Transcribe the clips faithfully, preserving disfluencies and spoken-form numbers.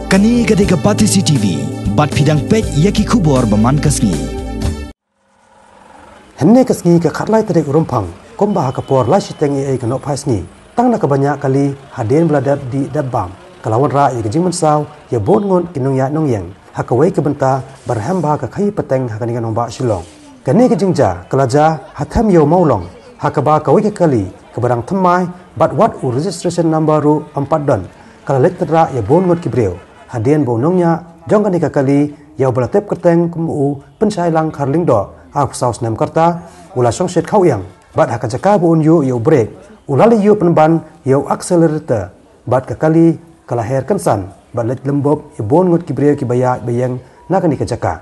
Kane ka dei ka Batesi T V, bad phi dang peit ïa ki khubor ba man ka sngi. Hynne ka sngi ka khatlai tarik Rymphang, kumba ha ka por lai shiteng eiei ka nohphai sngi, tang na ka bniah kali hadien ba la dep dih dep bam, ka la wanrah ïa ka jingmynsaw ïa bun ngut ki nongïaid nongïeng ha kawei ka bynta ba rhem bha ka khaïi pateng ha kane ka nongbah Shillong. Kane ka jingjia ka la jia ha them ïa u Mawlong, ha kaba kawei ka kali kaba dang thymmai bad wat u registration number ruh ym pat don, ka la leit tynrah ïa bun ngut ki briew. Hadien ba u nongñiah jong kane ka kali, ïa uba la tip kyrteng kum u Pynshailang Kharlyngdoh, arphew saw snem ka rta, u la shong shet khaw ïing, bad ha ka jaka ba un ïuh ïa u brek, u la leit ïuh pynban ïa u accelerator, bad ka kali ka la her kynsan bad leit lymbup ïa bun ngut ki briew kiba ïaid ba ïeng na kane ka jaka.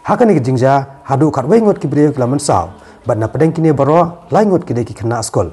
Ha kane ka jingjia haduh khatwei ngut ki briew ki la mynsaw, bad na pdeng kine baroh lai ngut ki dei ki khynnah skul.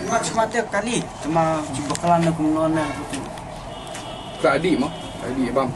Mat mat te kali, cuma cuba kelan aku nona. Tak adik mah, tak adik bang.